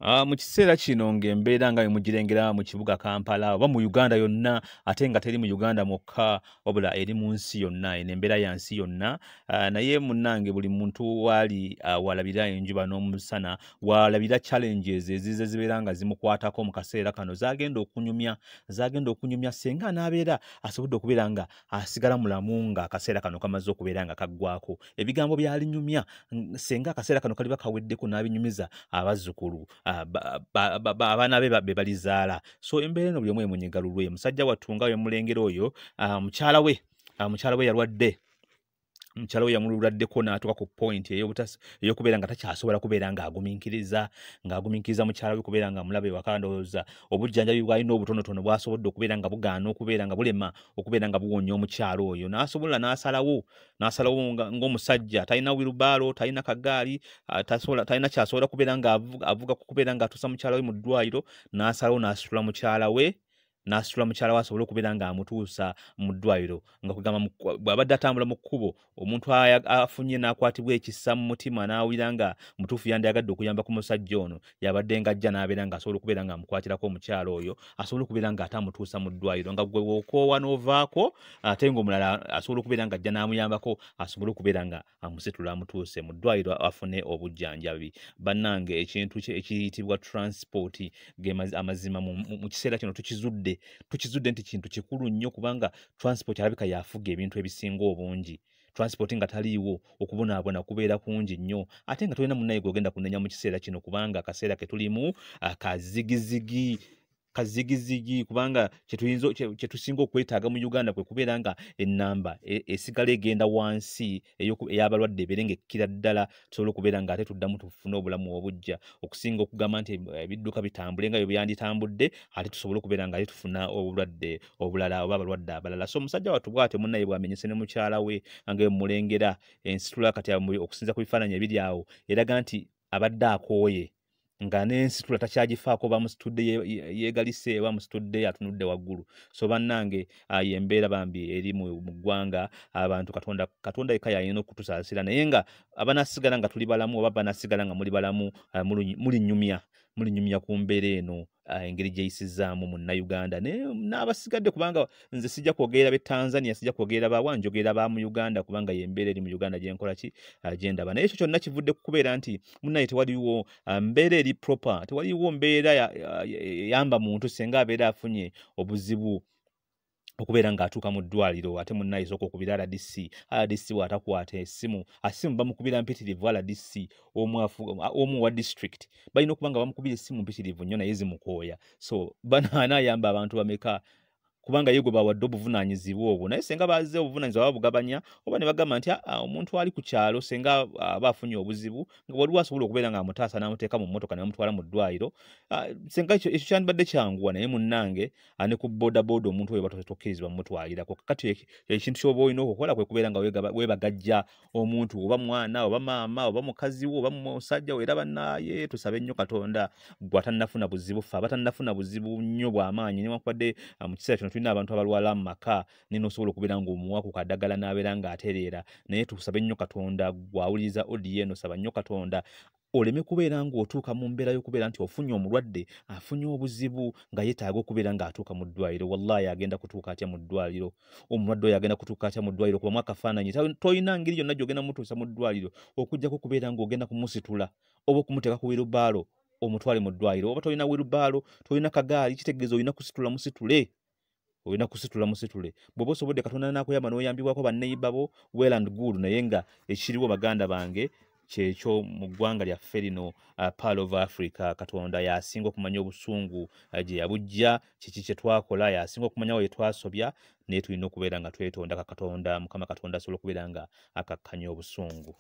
Mu kiseera kino ng'embeera nga bwemugirengera mu kibuga Kampala oba mu Uganda yonna, ate nga teri mu Uganda mwokka wabula eri mu nsi yonna, eno embeera ya nsi yonna. Naye munnange buli muntu waali walabira enjuba n'omusana, walabira challenges ezize zibeera nga zimukwatako mu kaseera kano, z'agenda okunyumya singa anaabeera asobodde okubeera nga asigala mulamu ng'akaseera kano kamaze okubeera nga kaggwako. Ebigambo by'alinyumya singa akaseera kano kaliba kaweddeko n'abinyumiza abazzukulu abaana be be balizaala. So embeera eno buli omu emunyiga lulwe. Musajja wattu nga wemulengera oyo, mukyala we yalwadde, mukyala we yamululaddeko n'atuuka ku point ey'okubeera nga takyasobola kubeera ng'agumiikiriza mukyala we kubeera nga amulaba ewaka. Ndowooza obujjanjabi bw'alina obutonotono bw'asobodde okubeera nga bugaana okubeera nga bulema okubeera nga buwonya omukyala oyo, n'asobola n'asalawo ng'omusajja talina wirubaalo, talina kagaali, talina ky'asobola kubeera nga avuga kubeera ng'atuusa mukyala we mu ddwaliro, n'asalawo n'asitula mukyala we asobole okubeera ng'amutuusa mu ddwaliro. Nga kugamba bw'abadde atambula mu kkubo, omuntu afunye n'akwatibwa ekisa mu mutima n'awulira nga mutuufu yandiyagadde okuyamba ku musajja ono, yabadde ng'ajja n'abeera ng'asobola okubeera ng'amukwatirako omukyala oyo asobole okubeera ng'ate amutuusa mu ddwaliro. Nga gwe w'okoowa n'ovaako, ate ng'omulala asobola okubeera ng'ajja n'amuyambako asobole okubeera nga amusitula amutuuse mu ddwaliro afune obujjanjabi. Bannange ekintu ekiyitibwa transport ge amazima mu kiseera kino tukizudde nti kintu kikulu nnyo, kubanga transport alabika yafuga ebintu ebisinga obungi. Transport nga taliiwo, okubonaabona kubeera kungi nnyo, ate nga tolina munnaye gw'ogenda kunenya mu kiseera kino, kubanga akaseera ke tulimu kazigizigi, kubanga kye tusinga okwetaaga mu Uganda kwe kubeera nga ennamba esigala egenda wansi ey'abalwadde ebeere ng'ekkira ddala, tusobole okubeera nga ate tuddamu tufune obulamu obuggya, okusinga okugamba nti ebidduka bitambule nga bwe byanditambudde, ate tusobole okubeera nga ate tufuna obulwadde obulala oba abalwadde abalala. So omusajja wattu bw'atyo munnaye bw'amenyese ne mukyala we nga emulengera ensitula kati okusinza ku bifaananyi ebiri awo eraga nti abadde akooye, nga n'ensitula takyagifaako, bamusitudde yeegalise, bamusitudde atunudde waggulu. So bannange y'embeera bambi eri mu ggwanga. Abantu Katonda yekka y'alina okutusaasira, naye nga abanaasigala nga tuli balamu oba banaasigala nga muli balamu, mulinyumya ku mbeera eno engeri gyeyisizaamu munnayuganda n'abasigadde, kubanga nze sijja kwogerera b'e Tanzania, sijja kwogerera bawa, njogera ba mu Uganda, kubanga y'embeera eri mu Uganda gyenkola ki gyendaba. Naye ekyo kyonna kivudde ku kubeera nti munnaye tewaliwo mbeera eri proper, tewaliwo mbeera eyamba muntu singa abeera afunye obuzibu okubeera ng'atuuka mu ddwaliro. Ate munnaye sooka okubira RDC, RDC bw'atakwata essimu, asimu bamukubira mpitirivu. RDC omu wa district balina okuba nga bamukubira essimu mpitirivu nnyo, naye zimukooya. So anaayamba abantu bameka, kubanga ye gwe bawadde obuvunaanyizibwa obwo. Naye singa bazze obuvunaanyizibwa babugabanya, oba ne bagamba nti omuntu ali ku kyalo singa aba afunye obuzibu nga waliwo asobola okubeera ng'amutaasa n'amuteeka mu mmotoka ne bamutwala mu ddwaliro, singa ekyo kyandibadde kyanguwa. Naye munnange ne ku boodabooda omuntu oyo tokkirizibwa mumutwalirako. Kakati ekintu ky'oba olina okukola kwe kubeera nga weebagajja omuntu, oba mwana oba maama oba mukazi wo oba musajja wo. Era bannaaye tusabe nnyo Katonda gwe atannafuna buzibu, ffe abatannafuna buzibu nnyo bw'amaanyi, newankubadde mu kiseera kino tulina abantu abalwala mu maka, naye n'osobola okubeera ng'omuwa ku kaddagala n'abeera ng'atereera. Naye tusabe nnyo Katonda, gw'awuliriza audio eno, saba nnyo Katonda oleme kubeera ng'otuuka mu mbeera y'okubeera nti ofunye omulwadde afunye obuzibu nga yeetaaga okubeera ng'atuuka mu ddwaliro. Wallahi agenda kutuuka atya mu ddwaliro? Omulwadde oyo agenda kutuuka atya mu ddwaliro? Kubamu akafaananyi, tolina ngeri yonna gy'ogenda mutuusa mu ddwaliro okuggyako okubeera ng'ogenda kumusitula oba okumuteeka ku wirubaalo omutwale mu ddwaliro. Oba tolina wirubaalo, tolina kagaali, kitegeeza olina kusitula musitule, olina kusitula musitule. Bw'oba osobodde Katonda n'akuyamba n'oyambibwako banneighbor bo, well and good. Naye nga ekiriwo baganda bange kyekyo mu ggwanga lyaffe lino, Pearl of Africa, Katonda y'asinga okumanya obusungu gye yabujja, kiki kye twakola, y'asinga okumanya we twasobya, naye tulina okubeera nga twetonda ka Katonda, Mukama Katonda asobola okubeera nga akakkanya obusungu.